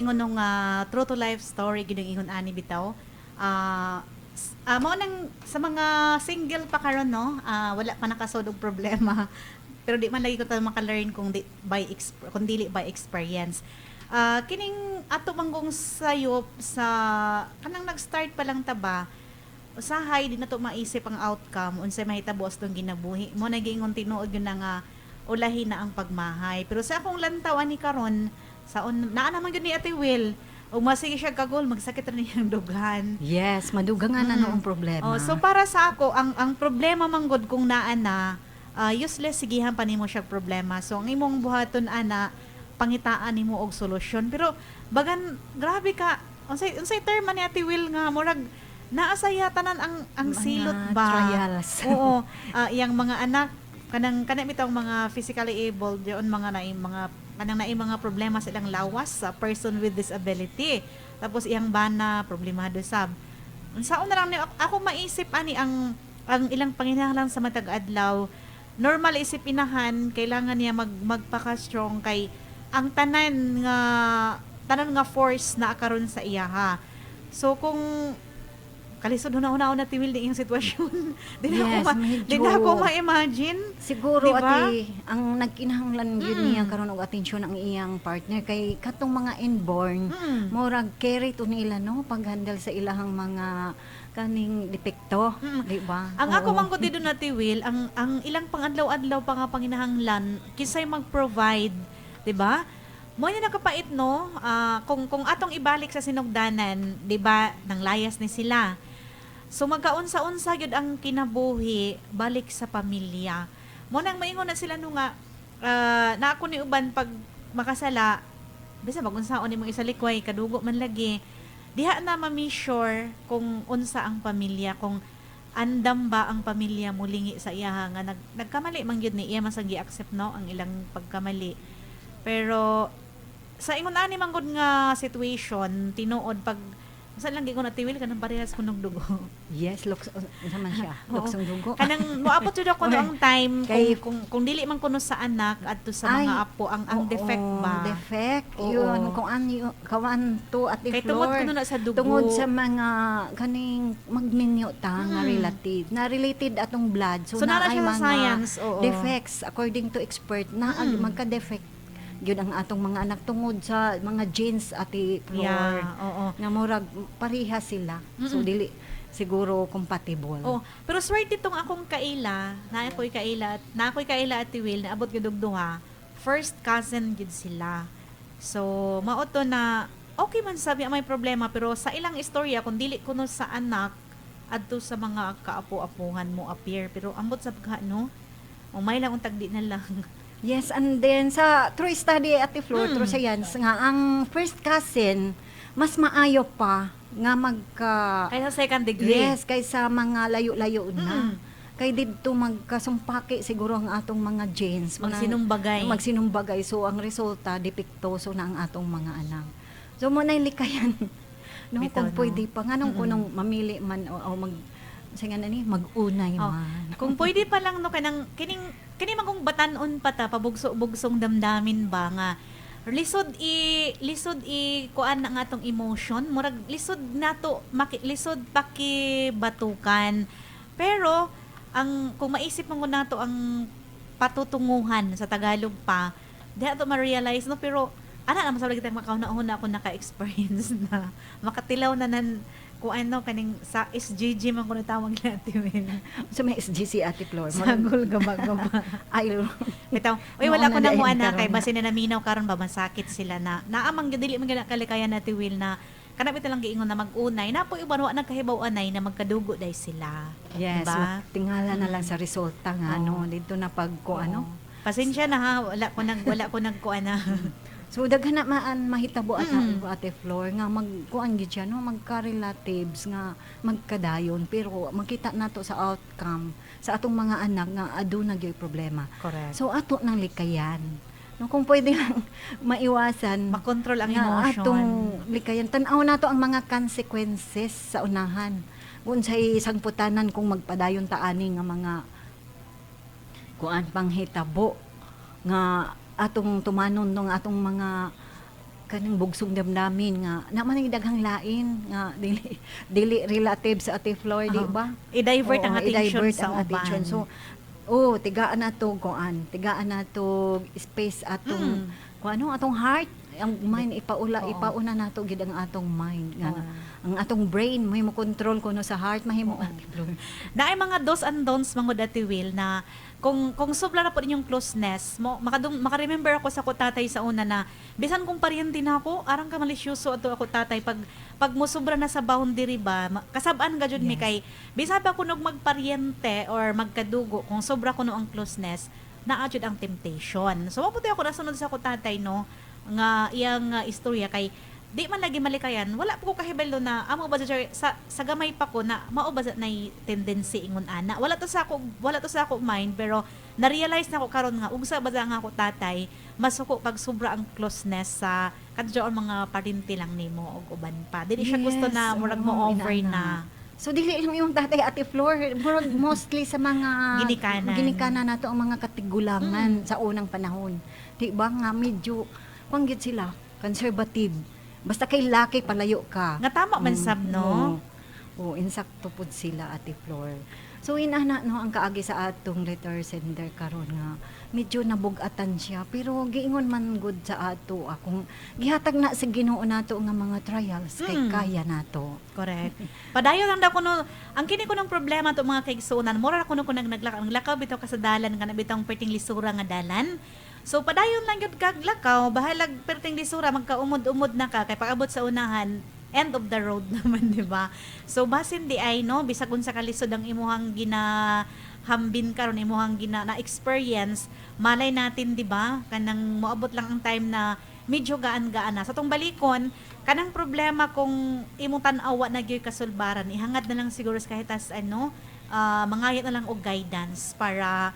Ingon nung true to life story gid ang ingon ani bitaw. Mao nang sa mga single pa karon, no, wala pa nakasod og problema. Pero di man lagi ko ta maka-learn kung dili by experience. Kining ato manggong sayop sa kanang nag-start pa lang ta ba, usahay di na to maisip ang outcome, unsay mahitabo sa atong ginabuhi mo. Nagiingon tinuod yun na nga ulahi na ang pagmahay, pero sa akong lantaw ani karon sa on naa naman gyud ni Ate Will ug masige siya kagol, magsakit ra niyang dughan. Yes, madugangan na noong problema. Oh, so para sa ako, ang problema manggod kung naa na, useless sigihan pa nimo siya problema. So ang imong buhaton ana, pangitaan nimo og solusyon. Pero bagan grabe ka, unsay term man ni Ate Will nga murag naa saya tanan ang mga silot ba? Trials. Oo, iyang mga anak kanang kana bitawng mga physically able diyon, mga naay mga kanang naay mga problema sa ilang lawas, sa person with disability. Tapos iyang bana problemado sab. Unsaon na lang ni ako maisip ani ang ilang panginahanglan sa matag adlaw? Normal isip inahan, kailangan niya magpaka-strong kay ang tanan nga force na karon sa iyaha. So kung kalisod huna-huna na tiwil ni iyang sitwasyon. Di na ako Yes, medyo. di na ako ma-imagine. Siguro Diba? Ate, ang nagkinahanglan gyud niya karon og atensyon ang iyang partner kay katong mga inborn, murag carry to nila, no, pag-handle sa ilahang mga kaning depekto, di ba? Ang ako man gud dito na tiwil, ang ilang pangadlaw-adlaw pa nga panginahanglan, kisay mag-provide, 'di ba? Mo ni nakapait, no, kung atong ibalik sa sinugdanan, 'di ba, nang layas ni sila. So magkaunsa-unsa gyud ang kinabuhi balik sa pamilya. Mo nang maingon na sila no nga na ako ni uban pag makasala, bisa magunsaon nimong isalikway, kadugo man lagi. Diha na ma-measure kung unsa ang pamilya, kung andam ba ang pamilya mulingi sa iyaha nga nagkamali man gyud ni iya man sang gi-accept, no, ang ilang pagkamali. Pero sa ingon ani man gud nga situation, tinuod pag saan lang gigon tiwil kanang parehas kunog dugo. Yes, looks unsa man siya? Oo. Luksong dugo. Kanang moabot jud ako no ang time kung dili man kuno sa anak adto sa mga Ay, apo ang oo, defect ba. Defect. Oo. Yun, kung ano yun, kawan to Ate Kay tungod Flor. kuno na sa dugo. Tungod sa mga kaning magminyo ta nga relative. Na related atong blood. So, So, naa naay siya sa mga science, oo. defects according to expert na magka-defect yun ang atong mga anak tungod sa mga genes, Ate Flor. Yeah, oo. Nga murag pareha sila. So dili siguro compatible. Oh, pero swerte tong akong kaila, na ako'y kaila, Ate Will, naabot gyud og duha. First cousin gyud sila. So, mao to na okay man sabi may problema, pero sa ilang istorya kung dili kuno sa anak adto sa mga kaapo-apuhan mo appear, pero ambot sa pagka, no. Umay lang untag di na lang. Yes, and then sa true study, Ate Flor, true science nga ang first cousin mas maayo pa nga magka Kaysa second degree. Yes, kaysa mga layo-layo na. Kay didto magkasumpaki siguro ang atong mga genes. Magsinumbagay. Magsinumbagay. So ang resulta depektoso na ang atong mga anak. So mo na likayan, no, Bitaw, kung no? pwede pa nganong kunong mamili man o mag sa nga na ni mag-unay Oh, man. kung pwede pa lang, no, kanang kining kini man kung batan-on pa ta, pabugso-bugsong damdamin ba nga lisod i kuan ang atong emotion, murag lisod nato maki, lisod pakibatukan, pero ang kung maisip man gud nato ang patutunguhan sa Tagalog pa diha to ma-realize, no? Pero ana naman sa lagi tayo makauna-una ako naka-experience na makatilaw na nan kung ano kaning sa SGG man kuno tawag natin. Sa may SGC, Ate Flor. Sagol gaba-gaba. Ay, Bitaw, uy, wala ko Noon na na mo dahil ana kay karon. Basin na naminaw karon ba, masakit sila na. Naamang dili man gina kalikayan na Will na kana bitaw lang giingon na mag-unay. Napo uban wa nagkahibaw anay na magkadugo day sila. Yes, Diba? tingala na lang sa resulta nga Oo. no dito na pag ko ano. Oo. Pasensya na ha, wala ko nag kuan na. So daghan na maan mahitabo at Ate Flor nga magkuan gid siya, no, magka-relatives nga magkadayon, pero makita nato sa outcome sa atong mga anak nga aduna gyud problema. Correct. So ato nang likayan. No, kung pwede lang maiwasan Makontrol ang nga emotion. atong likayan. Tan-aw nato ang mga consequences sa unahan. Kung say sangputanan kung magpadayon ta ani nga mga kuan panghitabo nga atong tumanon nung atong mga Kanang bugsong damdamin nga na man ang daghang lain nga dili dili relative sa Ate Flor, di ba? I-divert ang Oo, attention i-divert sa ang uban. attention. So, oh, tigaan na to kuan, tigaan na to space atong kung ano atong heart, ang mind ipaula, ipauna nato gid ang atong mind nga ang atong brain mahimo control kuno sa heart mahimo, Ate Flor. Naay mga dos and don'ts mga Ate Will na kung sobra na po inyong closeness mo makadung maka-remember ako sa ko tatay sa una na bisan kung paryente na ako, arang ka malisyoso ato ako tatay pag mo sobra na sa boundary ba, kasab-an ka jud mi kay bisan pa kunog magparyente or magkadugo, kung sobra kuno ang closeness, naa jud ang temptation. So wa ako nasunod sa ko tatay, no, nga iyang istorya kay di man lagi malikayan. Wala po ko kahibalo na amo ba sa gamay pa ko na mao ba sa nay tendency ingon ana. Wala to sa ako mind, pero na-realize na ko karon nga ugsa ba nga ako tatay masuko pag sobra ang closeness sa kadto ang mga parinti lang nimo og uban pa. Dili siya gusto na murag mo over inana. Na. So dili lang yung tatay, Ate Flor, murag mostly sa mga Ginikanan. Ginikanan nato ang mga katigulangan sa unang panahon. Di ba nga medyo kuan gid sila, conservative. Basta kay laki, palayo ka. Nga tama man sab, no? Oo, insakto pud sila, Ate Flor. So inana no ang kaagi sa atong letter sender karon nga medyo nabugatan siya, pero giingon man gud sa ato akong gihatag na sa Ginoo nato nga mga trials kay kaya nato. Correct. Padayon lang daw kuno ang kini ko ng problema to, mga kaigsuonan, mura ra kuno ko naglakaw, ang lakaw bitaw ka sa dalan kana bitang perting lisura nga dalan. So padayon lang gyud kag lakaw, bahalag perting lisura, magkaumod-umod na ka kay pag-abot sa unahan, end of the road naman, di ba? So basin di ay, no, bisag unsa ka lisod ang imuhang ginahambin karon, imuhang gina na experience, malay natin, di ba? Kanang moabot lang ang time na medyo gaan-gaan na. Sa tong balikon, kanang problema kung imong tan-awa na gyud kasulbaran, ihangad na lang siguro sa kahit as ano, mangayat na lang og guidance para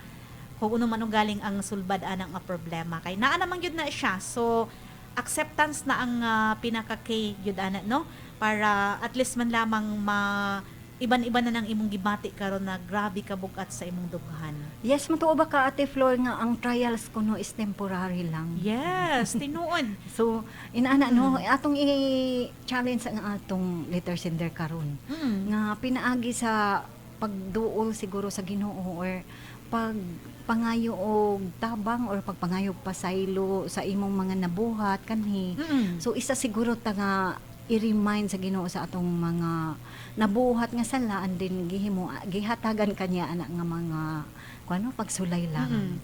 kung ano man og galing ang sulbad anang nga problema kay naa naman gyud na siya. So acceptance na ang pinaka-key gyud ana, no, para at least man lamang ma iban-iba na nang imong gibati karon na grabe ka bugat sa imong dughan. Yes, matuo ba ka, Ate Flor, nga ang trials kuno is temporary lang? Yes, tinuod. So, inaana no, atong i-challenge ang atong letter sender karon nga pinaagi sa pagduol siguro sa Ginoo or pag pangayo og tabang or pagpangayo og pasaylo sa imong mga nabuhat kanhi. So isa siguro ta nga i-remind sa Ginoo sa atong mga nabuhat nga sala and then gihimo gihatagan kanya ana nga mga kuano pagsulay lang.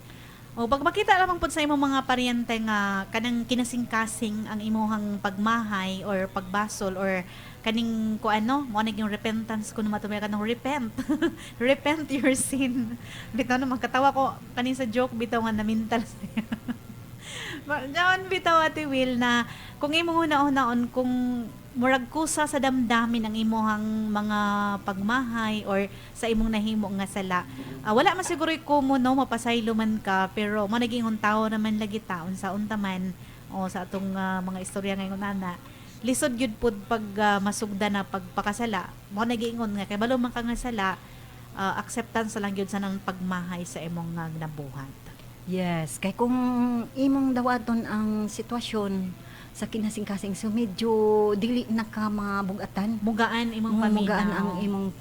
O pag makita lamang pud sa imong mga paryente nga kanang kinasingkasing ang imuhang pagmahay or pagbasol or kaning kuano mo na yung repentance kuno matumay kanang repent, repent your sin bitaw no. Magkatawa ko kaning sa joke bitaw nga namintal siya. Jaon bitaw, Ate Will, na kung imong una-unaon kung murag kusa sa damdamin ang imuhang mga pagmahay or sa imong nahimo nga sala, wala man siguro kumo, no, mapasaylo man ka, pero mo naging tao naman lagi taon sa unta man o sa atong mga istorya ngayon ana, lisod gyud pud pag masugda na pagpakasala. Mo nagiingon nga kay balo man ka nga sala, acceptance lang gyud sa nang pagmahay sa imong nabuhat. Yes, kay kung imong dawaton ang sitwasyon sa kinasingkasing, so medyo dili na ka mabugatan. Mugaan imong paminaw. Mugaan ang imong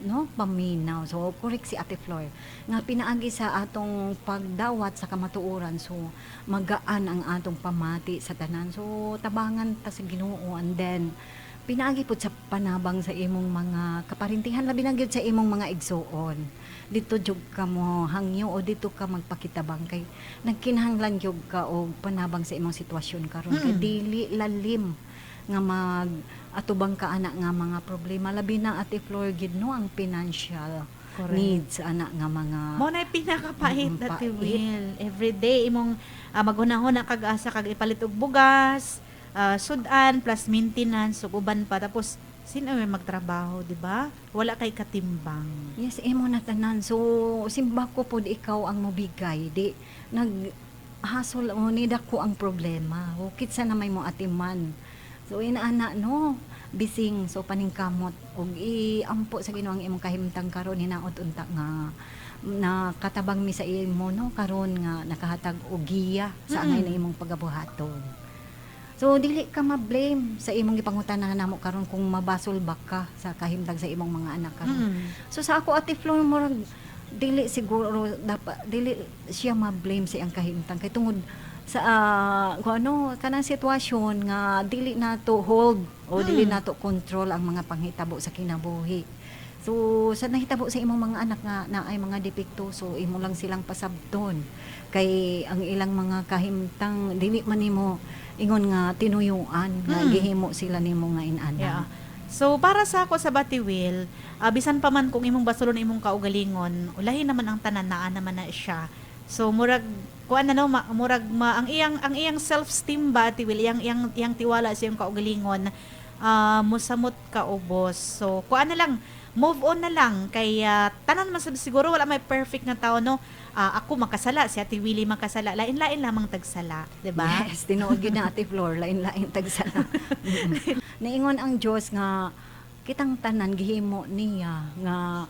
no, paminaw. So correct si Ate Flor nga pinaagi sa atong pagdawat sa kamatuoran, so magaan ang atong pamati sa tanan. So tabangan ta sa Ginoo and then pinaagi pud sa panabang sa imong mga kaparintihan, labi na gyud sa imong mga igsuon. Dito jud ka mo hangyo o dito ka magpakitabang kay nagkinahanglan gyud ka og panabang sa imong sitwasyon karon kay dili lalim nga mag atubang ka ana nga mga problema, labi na, Ate Flor gid no, ang financial needs ana nga mga Mo na pinakapait, Ate pait. Will. Every day imong maghunahuna kag asa kag ipalit og bugas, sudan plus maintenance ug uban pa, tapos sino may magtrabaho, di ba? Wala kay katimbang. Yes, imo na tanan. So simba ko pod ikaw ang mobigay, di nag hasol o ni dako ang problema o kitsa na may mo atiman. So inaana no, bising so paningkamot og iampo sa Ginoo ang imong kahimtang karon. Hinaot unta nga na katabang mi sa imo no karon nga nakahatag og giya sa angay na imong pagabuhaton. So dili ka ma-blame sa imong gipangutana namo karon kung mabasol ba ka sa kahimtang sa imong mga anak karon. So sa ako, Ate Flor, murag dili siguro dapat, dili siya ma-blame sa iyang kahimtang kay tungod sa kung ano kanang sitwasyon nga dili nato hold o dili nato control ang mga panghitabo sa kinabuhi. So sa nahitabo sa imong mga anak nga naay mga depekto, so imo lang silang pasabton kay ang ilang mga kahimtang dili man nimo ingon nga tinuyuan nga gihimo sila nimo nga inana. Yeah. So para sa ako sa Batiwil, bisan pa man kung imong basulon imong kaugalingon, ulahi naman ang tanan, naa naman na siya. So murag kuan na no, murag ang iyang self-esteem ba, Ate Will, iyang tiwala sa iyang kaugalingon musamot kaubos. So kuan na lang, move on na lang kay tanan man siguro wala may perfect nga tao, no. Ako makasala, si Ate Willie makasala, lain-lain lamang tagsala, di ba? Yes, tinuod gyud na, Ate Flor, lain-lain tagsala. Niingon ang Dios nga kitang tanan gihimo niya nga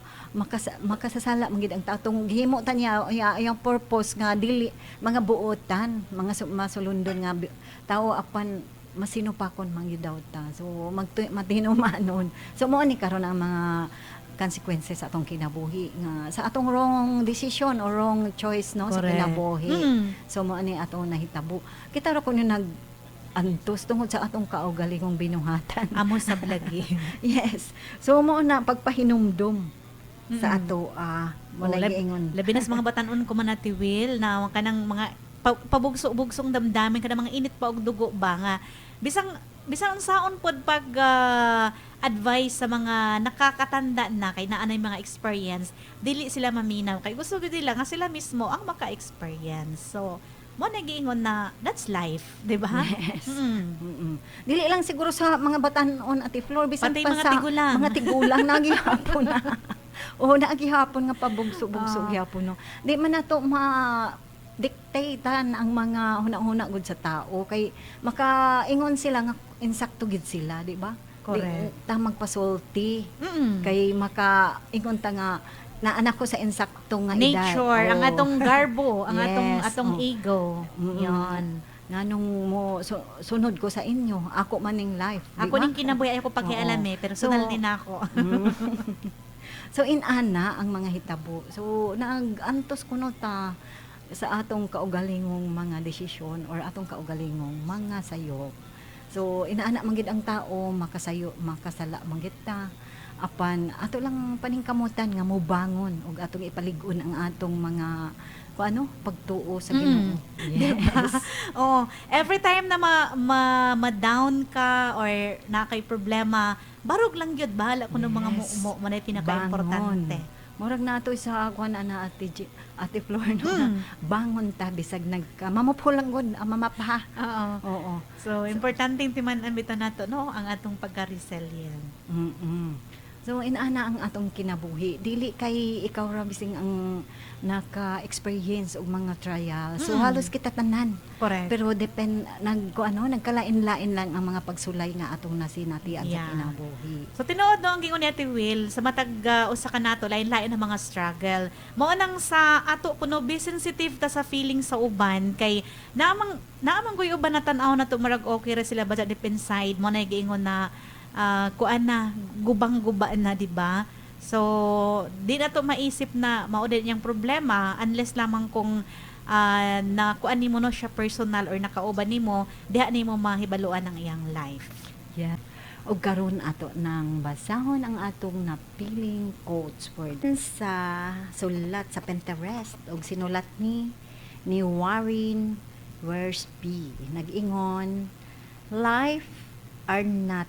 makasasala man gid ang tatong gihimo ta niya iyang purpose nga dili mga buotan, mga masulundon nga tao, apan masinupakon man gyud daw ta. So matinumanon. So mao ni karon ang mga consequences sa atong kinabuhi nga sa atong wrong decision or wrong choice, no, sa kinabuhi. So mao ni atong nahitabo. Kita ra kuno nag antos tungod sa atong kaugalingong binuhatan. Amo sa lagi. Yes. So mao na pagpahinumdum sa ato mo Oh, na giingon. Labi na sa mga batanon ko man, Ate Will, na kanang mga pabugso-bugsong damdamin, kanang mga init pa og dugo ba nga bisang bisan unsaon pod pag advice sa mga nakakatanda na kay naa nay mga experience, dili sila maminaw kay gusto gud nila nga sila mismo ang maka-experience. So mo nagiingon na that's life, di ba? Yes. Dili lang siguro sa mga batanon, Ate Flor, bisan Pati pa mga sa tigulang. mga tigulang nagihapon na. Oo, nagihapon nga pabugso-bugso gihapon, no. Di man nato ma dictatean ang mga huna-huna gud sa tao kay makaingon sila nga insakto gid sila, di ba? Correct. Di ta magpasulti kay makaingon ta nga naanak ko sa insakto nga edad. Nature, ang Oo. atong garbo, ang atong atong ego. Yon. Nganong mo sunod ko sa inyo, ako maning life, di Ako ba? ning kinabuhi, ay ko pakialam eh, pero sunal So, din ako. So inana ang mga hitabo. So nag-antos kuno ta sa atong kaugalingong mga desisyon or atong kaugalingong mga sayop. So inaana man gid ang tao makasayo, makasala man gid ta. Apan ato lang paningkamutan nga mobangon ug atong ipalig-on ang atong mga kung ano pagtuo sa Ginoo. Diba? Oh, every time na ma-down ka or na kay problema, barog lang gyud, bahala kuno mga mo mo na pinaka-importante. Bangon. Murag nato sa kuan ana, Ate G, Ate Flor, no, na bangon ta bisag nagka mamupol lang gud ang mamapa. Oo. Oo. So, importante timan-an bitaw nato, no, ang atong pagka-resilient. So inaana ang atong kinabuhi. Dili kay ikaw ra bising ang naka-experience og mga trial. So halos kita tanan. Pero depend nag ko ano nagkalain-lain lang ang mga pagsulay nga atong nasinatian sa kinabuhi. So tinuod, no, ang gingon ni Ate Will, sa matag usa ka nato lain-lain ang mga struggle. Mao nang sa ato kuno, be sensitive ta sa feeling sa uban kay naamang naamang koy uban na tan-aw na to marag okay ra sila ba deep inside mo na giingon na kuan na, gubang-guba na, di ba? So di na to maisip na mao din niyang problema unless lamang kung na kuan nimo, no, siya personal or nakauban nimo diha nimo mahibaluan ang iyang life. Yeah. Og karon ato nang basahon ang atong napiling quotes for sa sulat sa Pinterest og sinulat ni Warren Wiersbe. Nag-ingon, "Life are not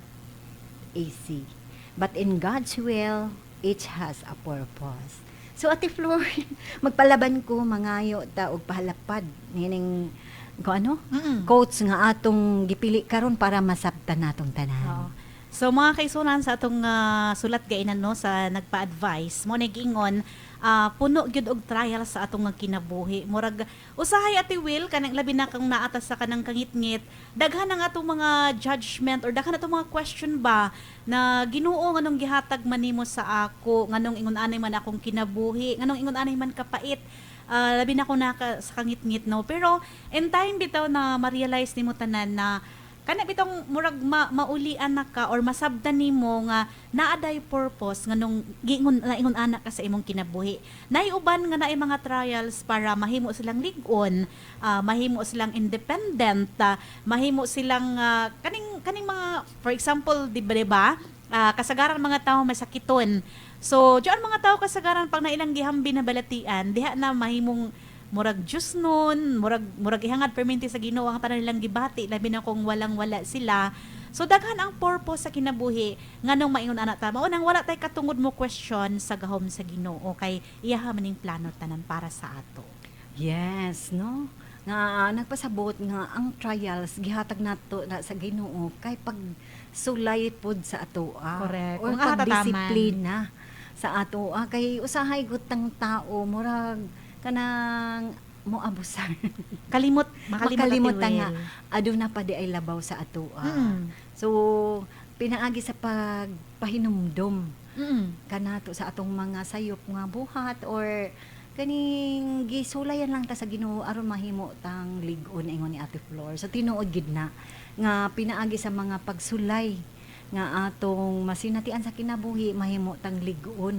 easy, but in God's will, each has a purpose." So Ate Flor, magpalaban ko mangayo ta og pahalapad nining ko ano quotes nga atong gipili karon para masabtan natong tanan. Oo. So mga kaisunan, sa atong sulat gainan, no, sa nagpa-advise mo nagingon, puno gyud og trial sa atong nga kinabuhi. Murag usahay, Ate Will, kanang labi na kang naatas sa kanang kangitngit, daghan ang atong mga judgment or daghan atong mga question ba na, "Ginoo, nganong gihatag man nimo sa ako? Nganong ingon anay man akong kinabuhi? Nganong ingon anay man kapait?" Labi na ko naka sa kangitngit, no, pero in time bitaw na ma-realize nimo tanan na Kana bitong murag maulian na ka or masabtan nimo nga naa day purpose nganong giingon naingon ana ka sa imong kinabuhi. Nay uban nga naay mga trials para mahimo silang lig-on, mahimo silang independent, mahimo silang kaning kaning mga, for example, di ba? Kasagaran mga tao masakiton. So, diyan mga tao kasagaran pag nailang gihambi na balatian, diha na mahimong murag Diyos nun, murag ihangad perminti sa Ginoo ang tanan nilang gibati, labi na kung walang-wala sila. So daghan ang purpose sa kinabuhi nganong maingon ana ta. Mao nang wala tay katungod mo question sa gahom sa Ginoo kay iyaha maning plano tanan para sa ato. Yes, no? Nga nagpasabot nga ang trials gihatag nato na sa Ginoo kay pag sulay pod sa atoa or Kung aha tataman. Pagdisiplina sa atoa kay usahay gutang tao murag kanang mo abusar. Kalimot, makalimot, Makalimot Ate ta nga Will. Aduna pa di ay labaw sa atoa. So pinaagi sa pagpahinumdom kanato sa atong mga sayop nga buhat or kaning gisulayan lang ta sa Ginoo aron mahimo tang lig-on, ingon ni Ate Flor. So tinuod gid na nga pinaagi sa mga pagsulay nga atong masinatian sa kinabuhi, mahimo tang lig-on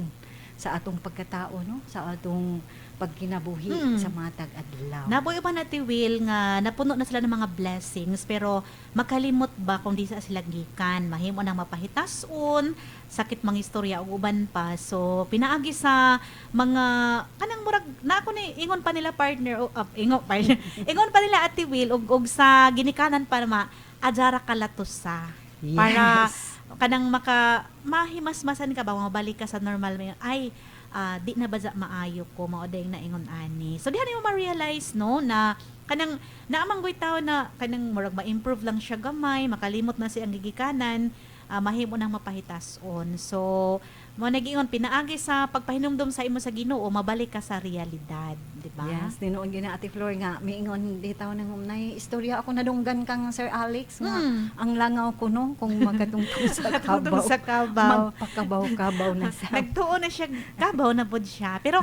sa atong pagkatao, no, sa atong pagkinabuhi sa matag adlaw. Nabuhi pa na, Ate Will, nga napuno na sila ng mga blessings pero makalimot ba kung di sa sila gikan, mahimo nang mapahitason, sakit mga istorya ug uban pa. So pinaagi sa mga kanang murag na ako ni ingon pa nila partner o ingon partner, ingon pa nila, Ate Will, ug sa ginikanan pa ma adjara kalatusa para kanang maka mahimasmasan ka ba, mabalik ka sa normal, may ay di na ba maayo ko, mao dayong naingon ani. So diha nimo ma-realize, no, na kanang naamanggoy tao na kanang murag ma-improve lang siya gamay, makalimot na siyang gigikanan, mahimo nang mapahitason. So mo nagiingon, pinaagi sa pagpahinumdom sa imo sa Ginoo, mabalik ka sa realidad, di ba? Yes, tinuod gyud na, Ate Flor, nga miingon bitaw nang nay istorya ako nadunggan kang Sir Alex nga ang langaw ko, no, kung makatungtong sa Katungtong kabaw. Sa kabaw. Magpakabaw-kabaw na sa. Nagtuo na siya, kabaw na pud siya. Pero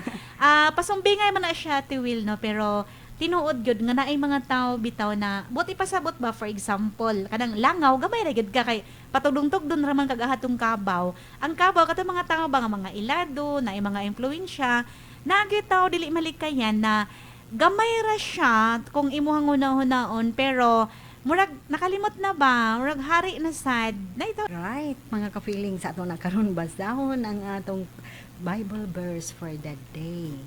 pasumbingay man na siya, Ate Will, no, pero tinuod gyud nga naay mga tao bitaw na buti pasabot ba, for example, kanang langaw, gamay ra gyud ka kay patugdong-tugdon ra man kag ahatong kabaw. Ang kabaw katong mga tao ba nga mga ilado, naay mga impluwensya, naagi tao dili malikayan na gamay ra siya kung imuhang hunahun-hunaon, pero murag nakalimot na ba, murag hari na sad na ito. Right, mga ka-feeling, sa ato na karon basahon ang atong Bible verse for the day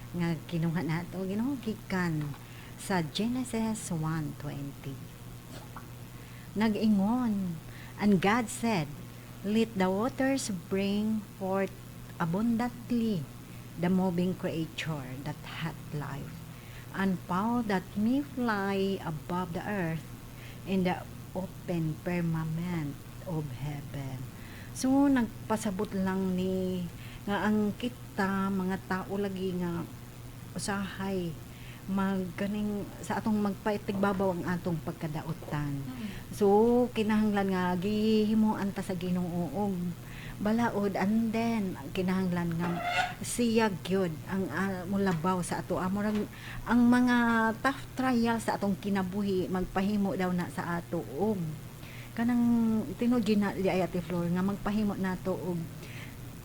nga kinuha nato Ginoo gikan sa Genesis 1:20. Nag-ingon, "And God said, 'Let the waters bring forth abundantly the moving creature that hath life, and fowl that may fly above the earth in the open firmament of heaven.'" So nagpasabot lang ni nga ang kita mga tao lagi nga usahay magganing sa atong magpaitigbabaw ang atong pagkadautan. So kinahanglan nga gihimuan ta sa Ginoo og balaod, and then kinahanglan nga siya gyud ang mulabaw sa ato. Murag ang mga tough trial sa atong kinabuhi magpahimo daw na sa ato og kanang tinuod gyud na di ay, Ate Flor, nga magpahimo nato og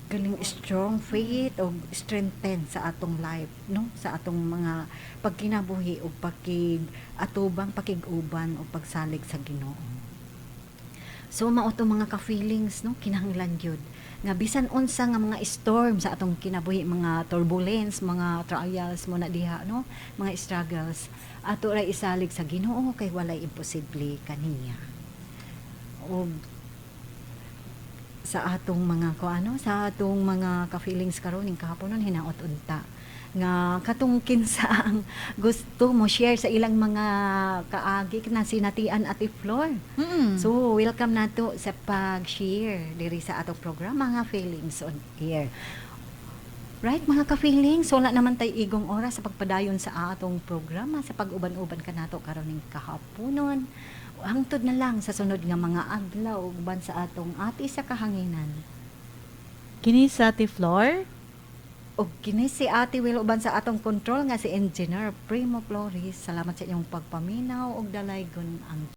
galing strong faith o strengthen sa atong life, no, sa atong mga pagkinabuhi o pakig atubang, pakig-uban o pagsalig sa Ginoo. So mao to, mga ka-feelings, no, kinahanglan gyud nga bisan unsa nga mga storm sa atong kinabuhi, mga turbulence, mga trials mo na diha, no, mga struggles, ato ra isalig sa Ginoo kay walay imposible kaniya. Og sa atong mga ko ano, sa atong mga ka-feelings karon ning kahapon nun, hinaot unta nga katong kinsa ang gusto mo share sa ilang mga kaagi na sinatian, Ate Flor. So welcome nato sa pag-share diri sa atong programa nga Feelings on Air. Right, mga ka-feelings, wala naman tay igong oras sa pagpadayon sa atong programa sa pag-uban-uban kanato karon ning kahaponon. Hangtod na lang sa sunod nga mga adlaw uban sa atong ati sa kahanginan. Kini sa Ate Flor. Og kini si Ate Will uban sa atong control nga si Engineer Primo Flores. Salamat sa inyong pagpaminaw og dalaygon ang